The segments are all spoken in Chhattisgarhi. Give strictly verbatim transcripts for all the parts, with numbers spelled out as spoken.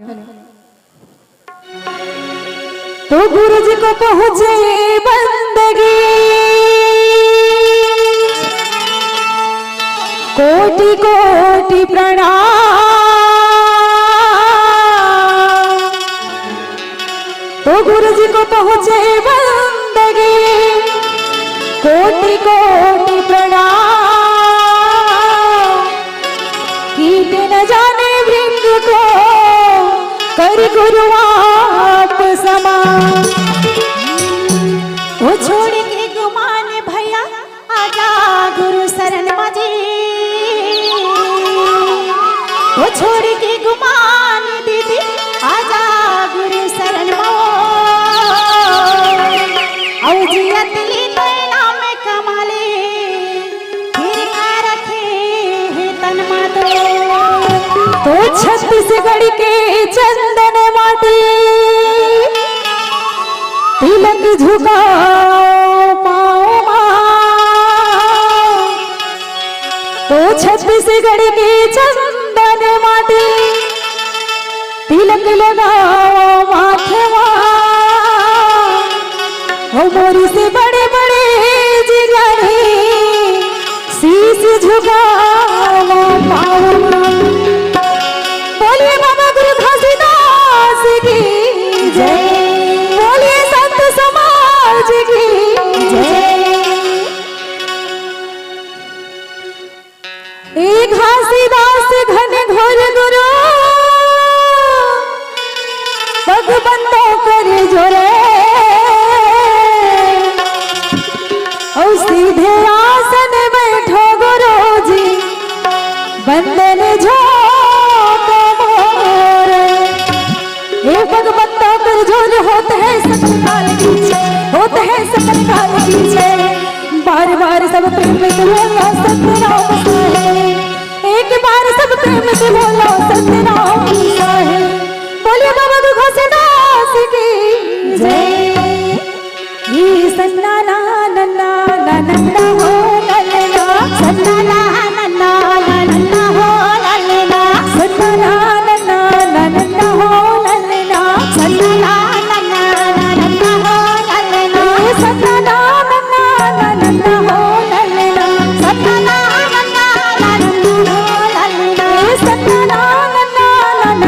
तो गुरु जी को पहुँचे बंदगी, कोटि कोटि प्रणाम। तो गुरु जी को पहुँचे बंदगी, कोटि कोटि प्रणाम। कीते न जाने भृंग को, करि गुरु आप समान। ओ छोड़ के गुमान भैया, आजा गुरु शरण मा जी। ओ छोड़ के गुमान दीदी, आजा गुरु शरण मा। अउ जियत ली तो नाम कमाले, फिर का रखे हे तन मा तो। तो छत्तीसगढ़ के चंदन माटी, तिलक झुकाओ पाँव मा। तो छत्तीसगढ़ के चंदन माटी, तिलक लगाओ माथे मा। हो मोरी से बड़े बड़े जिगरी, शीश झुकाओ पाँव मा। बोलिए बाबा गुरु घासीदास की जय, बोलिए संत समाज की जय। ए घासीदास घन घोर गुरु, पग बंदो कर जोरे। अउ सीधे आसन बैठो गुरु जी, बंदन झोंको मोरे। हे भगवंता, कर जोर होत है सकल काल की जय, होत है सकल काल की जय। बार बार सब प्रेम से बोलो सतनाम साहेब, एक बार सब प्रेम से बोलो सतनाम साहेब। बोलिए बाबा दुख से दास की जय। ये सन्ना ना नन्ना ना नन्ना हो ललना, सन्ना ना नन्ना ना नन्ना हो ललना, सन्ना ना नन्ना ना नन्ना हो ललना, सन्ना ना नन्ना ना नन्ना हो ललना, ये सन्ना ना नन्ना ना नन्ना हो ललना, सन्ना ना नन्ना ना नन्ना हो ललना, ये सन्ना ना नन्ना ना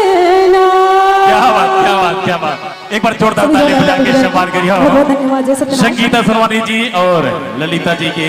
क्या बात, क्या बात, क्या बात। एक बार जोरदार ताली बजा के सम्मान करिए। बहुत धन्यवाद जी, सत्यनारायण। संगीता सरवानी जी और ललिता जी के